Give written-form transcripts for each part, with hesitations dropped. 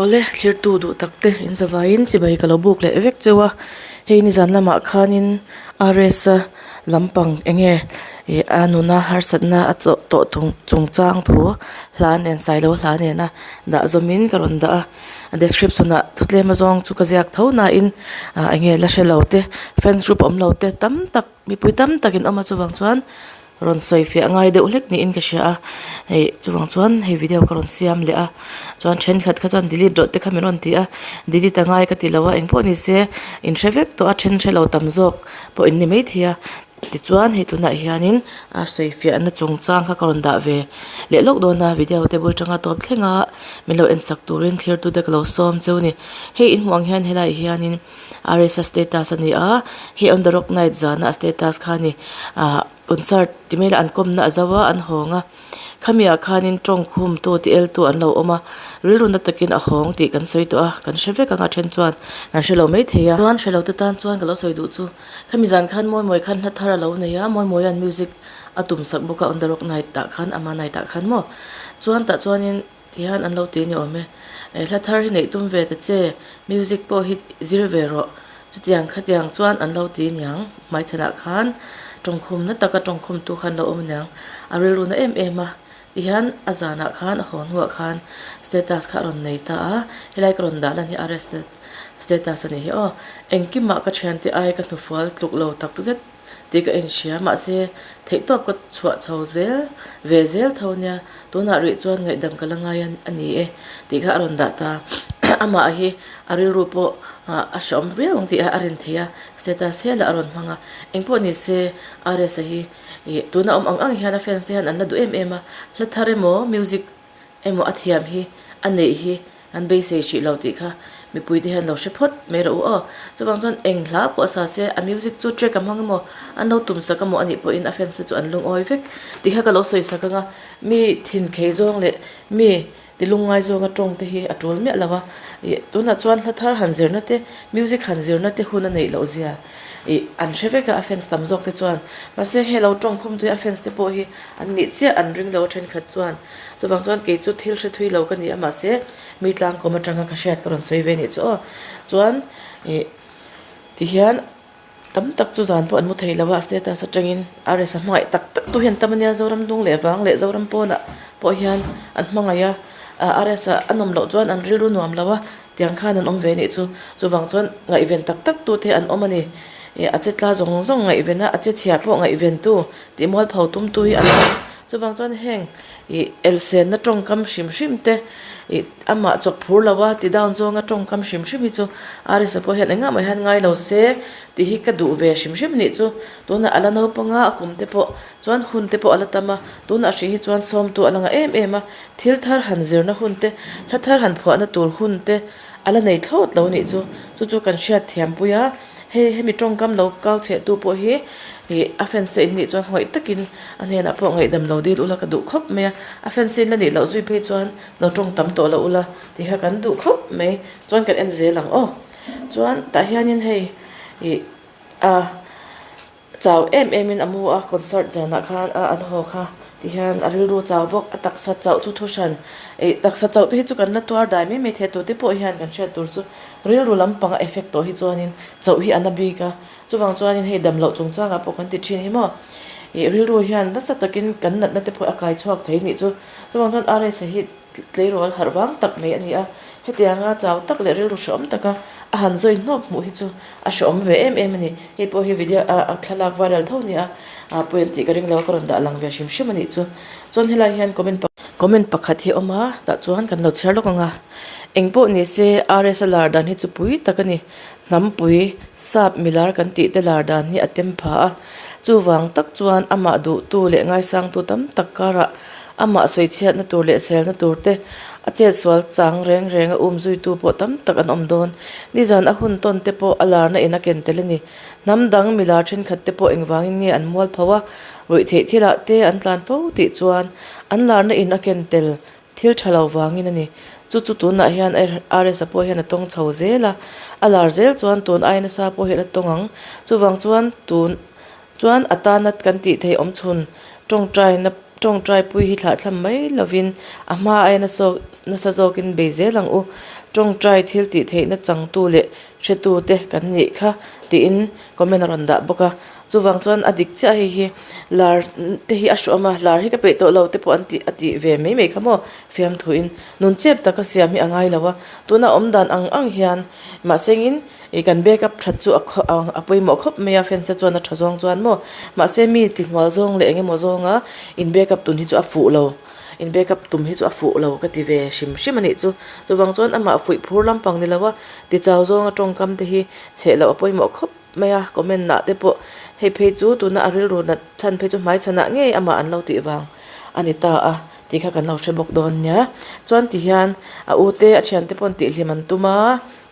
Awle thlirtu duh tak te in zavaiin chibai ka lo buk leh vek cheu a hei nizan lamah khanin RS a lampang eng nge ih a nuna harsatna a chawh tawh chungchang thu hla nen sailo hla nena dah zawmin ka rawn dah a a description ah thu tlem azawng chu ka ziak tho nain ah eng nge la hre lo te fans group awm lo te tam tak mipui tam tak in awm a chuvang chuan. Rawn sawi fiah ngai deuh hlek niin ka hria a, hei chuvang chuan hei video ka rawn siam leh a, chuan thenkhat kha chuan delete rawh te kha min rawn ti a, delete a ngai ka ti lo a, engpawh ni se in hre vek tawh a then hre lo tam zawk pawh in ni maithei a, tichuan hei tunah hianin a sawi fiahna chungchang kha ka rawn dah ve leh lawk dawn a, video te bul tanga tawp thleng a min lo en sak turin thlir tute ka lo sawm cheu a ni, hei in hmuh ang hian helaiah hianin RSA status a ni a, hei on the rock night zana a status kha a ni ah concert ti mai ila an kawmna a zo a an hawng a khami ah khanin tawng khum tu ti el tu an lo awm a rilru na takin a hawng tih kan sawi tawh a kan hre vek ang a then chuan kan hre lo maithei a. Chuan hre lo te tan chuan ka lo sawi duh chu khami zan khan mawi mawi khan hla thar a lo nei a mawi mawi an music a tum sak bawk a on the rock night ah khan ama night ah khan maw chuan tah chuanin Tihian an lo ti ni awm e. Eh hla thar hi neih tum ve ta che, music pawh hi zir ve rawh. Chutiang khatiang chuan an lo ti niang, hmaichhanah khan tawngkhum na taka tawngkhum tu khan lo awm aniang, a rilru na em em a. Tihian a zanah khan a haw hnuah khan status kha a rawn nei ta a, helai ka rawn dah lan hi RS status a nih hi aw. Engkimah ka thiante ai ka hnufual tluk lo takzet. tih ka inhria mahse theihtawp ka chhuah chho zel ve zel tho nia tunah rih chuan ngaihdam ka la ngai a ni e tih kha a rawn dah ta amah hi a rilru pawh a hreawm viau ang tih a rin thei a status hial a rawn hmang a engpawh ni se RS-a hi ih tuna awm ang ang hian a fans te hian an la duh em em a hla thar emaw music emaw a thiam hi a neih hi an beisei hrih lo tih kha mipui te hian lo hre phawt mai rawh u aw. Chuvang chuan eng hla pawh a sa se a music chu track a hmang emaw an lo tum sak emaw anih pawhin a fans te chu an lungawi vek tih kha ka lo sawi sak ang a, mi thin khei zawng leh mi ti lungngai zawnga tawng te hi a tul miah lo a, ih tunah chuan hla thar han zirna te music han zirna te hun a neih loh zia ih an hre vek a a fans tam zawk te chuan mahse hei lo tawng khum tui a fans te pawh hi an nih chiah an ring lo a thenkhat chuan. Chuvang chuan kei chu thil hre thui lo ka ni a mahse mi tlangkawm atanga ka hriat ka rawn sawi ve anih chu aw. Chuan ih tihian tam tak chu zan pawh an mu thei lo a status atangin RS a hmangaih tak tak tu hian tam ania Zoram dung leh vang leh Zoram pawnah pawh hian an hmangaih a RS a a nawm loh chuan an rilru nuam lo a tiang khan an awm ve anih chu. Chuvang chuan ngaihven tak tak tu te an awm a ni. Ih a che tla zawng zawng ngaihven a a che chhia pawh ngaihven tu tih mualpho tum tu hi an awm. Chuvang chuan heng ih elsenna tawngkam hrim hrim te ih amah chawp phur lo a ti down zawnga tawngkam hrim hrim hi chu RS-a pawh hian engah mah hian ngai lo se tih hi ka duh ve hrim hrim nih chu. Tunah a la naupang a, a kum te pawh chuan hun te pawh a la tam a, tunah hrih hi chuan sawmtu a la ngah em em a, thil thar han zirna hun te, hla thar han phuahna tur hun te a la nei thlawt lo nih chu. Chu chu kan hriat thiampui a. Hei hemi tawngkam lo kau cheh tu pawh hi ih a fans te in nih chuan ngawih takin a hnenah pawh ngaihdam lo dil ula ka duh khawp mai a, a fans te in la nih loh zui phei chuan lo tawng tam tawh lo ula tih kha kan duh khawp mai chuan kan en zel ang aw. Chuan tah hianin hei ih a chau em em in a mu a concert zanah khan a an haw kha ti hian a rilru chau bawk a taksa chauh chu thu hran ih taksa chauh te hi chu kan la tuar dai mai mai thei a tute pawh hian kan hriat tur chu rilru lampang a effect tawh hi chuanin chauh hi a na bik a chuvang chuanin hei dam loh chungchangah pawh kan ti thin hi maw ih rilru hian nasa takin kan natna te pawh a kai chhuak thei nih chu chuvang chuan RS-a hi Tleirawl harh vang tak mai a ni a, hetianga chau tak leh rilru hrehawm taka a han zawi hnawp hmuh hi chu a hrehawm ve em em a ni. Hei pawh hi video a thlalak viral tho nia pawi an tih ka ring lo a, ka rawn dah lang ve hrim hrim a nih chu. Chuan helai hian comment comment pakhat hi a awm a, tah chuan kan lo chhiar lawk ang a. Eng pawh ni se RS a lar dan hi chu pui tak a ni. Hnampui, sap milar kan tih te lar dan hi a tem pha a, chuvang tak chuan amah duhtu leh ngaisangtu tam tak karah Amah sawichhiatna tur leh selna tur te, a chetsual chang reng reng a um zuitu pawh tam tak an awm dawn. Nizan a hun tawn te pawh a larna in a ken tel a ni. Hnam dang milar thenkhat te pawh engvangin nge an mual pho a, ruih theih thilah te an tlan fo tih chuan an larna in a ken tel thil tha lo vangin a ni. Chu chu tunah hian RS-a pawh hian a tawng chho zel a, a lar zel chuan tun ai nasa pawh hi a la tawng ang. Chuvang chuan tun Chuan a tana kan tih theih awm chhun tawngtaina tawngtai pui hi thlah thlam mai lovin a hma aia nasa zawkin bei zel ang u. Tawngtai thil tih theihna changtu leh hretu te kan nih kha tiin comment a rawn dah bawk a. Chuvang chuan a dik chiah hei hi lar te hi a hruam a, lar hi ka peih tawh lo te pawh an tih a tih ve mai mai kha maw fiamthuin nun chep taka siam hi a ngai lo a. Tuna awm dan ang ang hian mahsengin ih kan back up that chu a a pawimawh khawp mai a fans te chuan a tha zawng chuan maw mahse mi tihnual zawng leh eng emaw zawnga in back up tun hi chu a fuh lo. In back up tum hi chu a fuh lo ka ti ve hrim hrim a nih chu. Chuvang chuan amah fuih phur lampang ni lo a, tichau zawnga tawngkam te hi chheh loh a pawimawh khawp mai a, comment ah te pawh hei phei chu tuna a rilru nat chhan phei chu hmai chhanah ngei amah an lo tih vang a ni ta a tih kha kan lo hre bawk dawn nia. Chuan ti hian a u te a thiante pawh an tihhlim an tum a,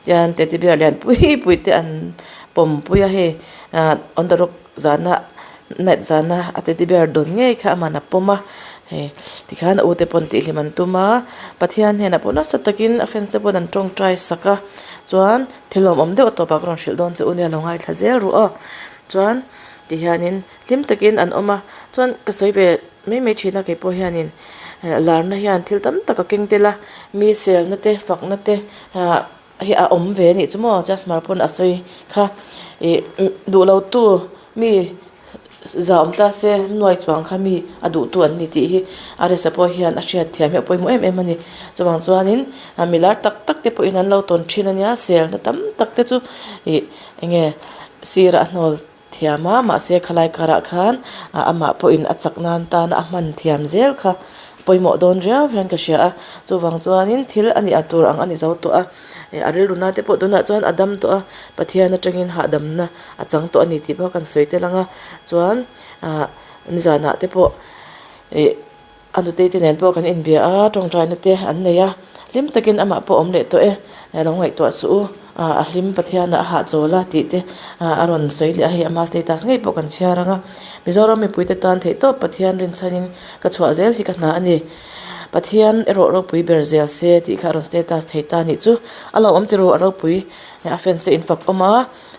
tian teddy bear lian pui pui te an pawm pui a hei ah on the rock zana night zana a teddy bear dawn ngei kha aman a pawm a hei tikhian a ute pawn tihhlim an tum a Pathian hnenah pawh nasa takin a fans te pawn an tawngtai sak a chuan thil lawmawm deuh a tawpah ka rawn hrilh dawn che u nia lo ngaithla zel ru aw chuan tihianin hlim takin an awm a chuan ka sawi ve mai mai thin a keipawh hianin larna hian thil tam tak a keng tel a mi selna te fakna te ah Hei a awm ve anih chu maw Jasmar pawn a sawi kha ih duh lo tu mi za awm ta se nuai chuang kha mi a duh tu an ni tih hi a resa pawh hian a hriat thiam hi a pawimawh em em a ni chuvang chuanin mi lar tak tak te pawhin an lo tawn thin a nia selna tam tak te chu ih eng nge sirah a hnawl thiam a mahse khalai karah khan amah pawhin a chak nan tan a hman thiam zel kha pawimawh dawn riau hian ka hria a chuvang chuanin thil a nih a tur ang a ni zo tawh a ih a rilru na te pawh tunah chuan a dam tawh a Pathian atangin hahdamna a chang tawh a ni tih pawh kan sawi tel ang a chuan ah nizanah te pawh ih. A nutei te nen pawh kan inbia a, tawngtaina te an nei a, hlim takin amah pawh awm leh tawh e, lo ngaihtuah suh u, a hlim Pathianah a hahchawl a tih te a rawn sawi leh a, hei ama status ngei pawh kan chhiar ang a, Mizoram mipuite tan theihtawp Pathian rinchhanin ka chhuah zel hi ka hna a ni, Pathian erawh ropui ber zel se tih kha a rawn status thei ta nih chu, a lo awm tiru a ropui a fans te infak awm a,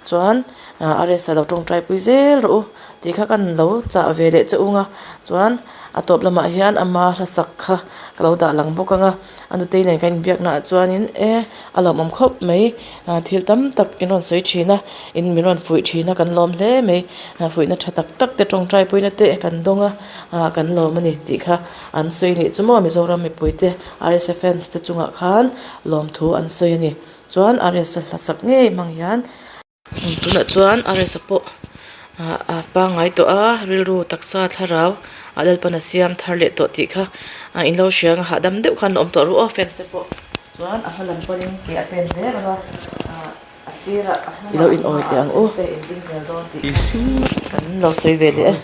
chuan RS a lo tawngtai pui zel rawh u tih kha kan lo chah ve leh che ung a, chuan. A tawp lamah hian ama hla sak kha ka lo dah lang bawk ang a, a nutei nen kan inbiakna ah chuanin e a lawmawm khawp mai thil tam tak in rawn sawi thin a in min rawn fuih thin a kan lawm hle mai fuihna tha tak tak te tawngtai puina te kan dawng a ah kan lawm a ni tih kha an sawi nih chu maw Mizoram mipui te RSA fans te chungah khan lawmthu an sawi a ni chuan RSA hla sak ngei hmang hian. Tunah chuan RSA pawh a pangngai tawh a, rilru taksa thlarau a Lalpan a siam thar leh tawh tih kha in lo hria ang a, hahdam deuh khan la awm tawh ru aw fans te pawh chuan a hma lam pawhin ke a pen zel ang a, a sirah a hnungah i lo in awi teh ang u in ding zel dawn tih kha kan lo sawi ve leh e.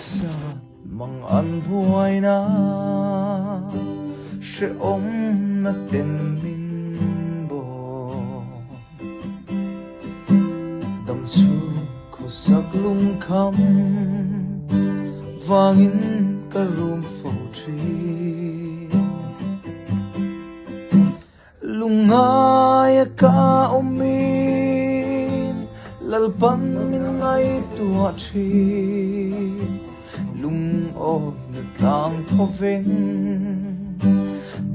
Dam chu khawsak lungkham vangin ka rum fo thin. Lungngaia ka awmin Lalpan min ngaihtuah thin. Lungawmna tlang thawveng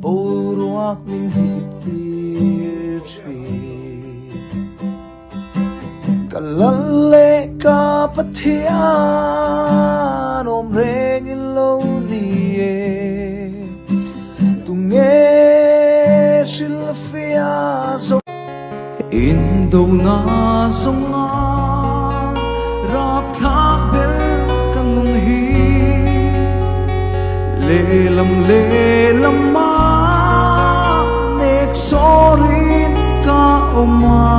boruak min hip tir thin. Ka lal leh ka Pathian awm reng in lo ni e. Tunge hrilhfiah zo. Indona zawnga rapthlak ber ka nun hi Lehlam lehlama nek sawrin ka awm a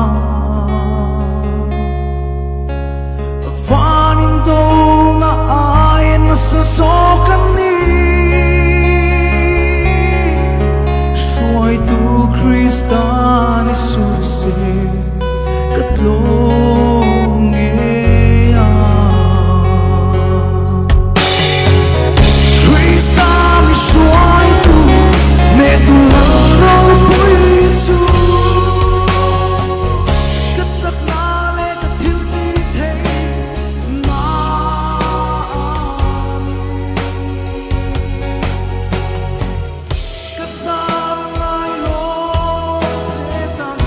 Van indona ai nasa zawk a ni Hruaitu Krista ni suh se ka tlawm ngei a Krista mi hruaitu nehtu lal ropui chu Ka chakna leh ka thil ti thei na a ni. Ka sam ngai lo Satan.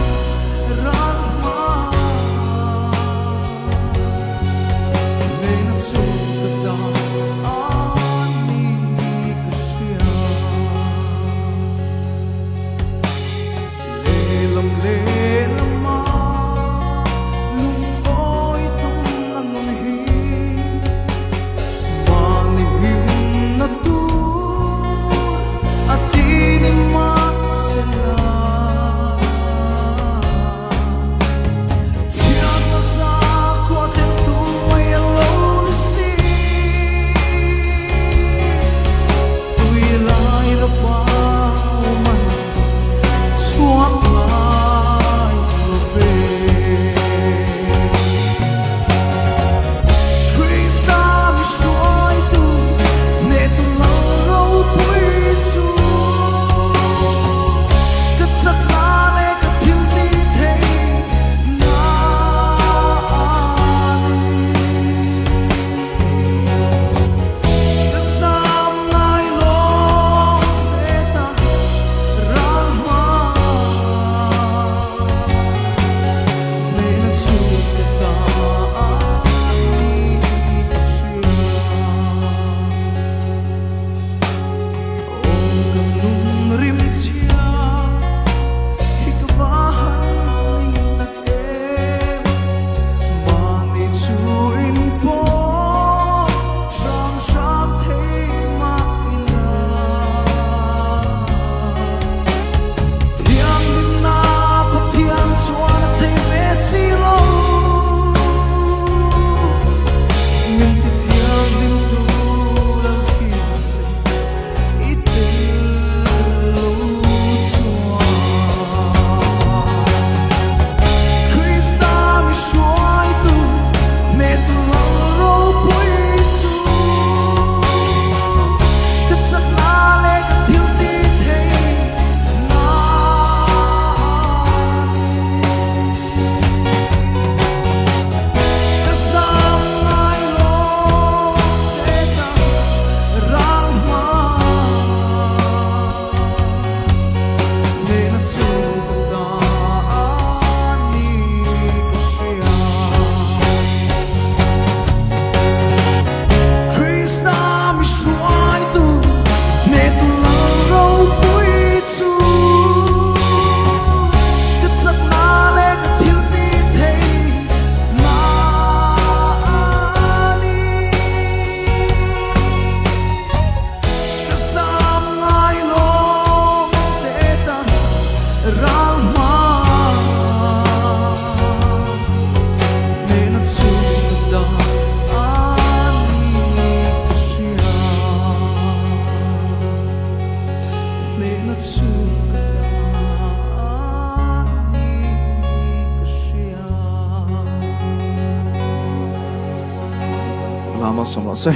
Lehlam lehlama lungawi tumna nun hi mahni himna tur a ti ni mahsela chhiatna sakhua thlentu mai a lo ni si. Tui lai rapa man chhuak ngai lo ve. Krista mi hruaitu nehtu lal ropui chu ka chakna leh ka thil ti thei na a ni. Ka zam ngai lawng Satan ral hma nena chu ka ta a ni ka hria. Aw ka nun rim chhia hi ka va han ning tak em, mahni chu in pawh hram hram thei mah ila. Thianghlimna Pathian chuan a thei ve si lo, min ti thianghlim tu lal thise i tel lo chuan. Krista mi hruaitu nehtu lal ropui chu ka chakna leh ka thil ti thei na a ni. Ka zam ngai lo Satan ral hma nena chu ka ta a ni ka hria. Krista mi hruaitu nehtu lal ropui chu ka chakna leh ka thil ti thei na a ni. Ka zam ngai lo Satan ral hma nena chu ka ta a ni ka hria. Nena chu ka ta a ni ka hria. Lama sawm rawh se.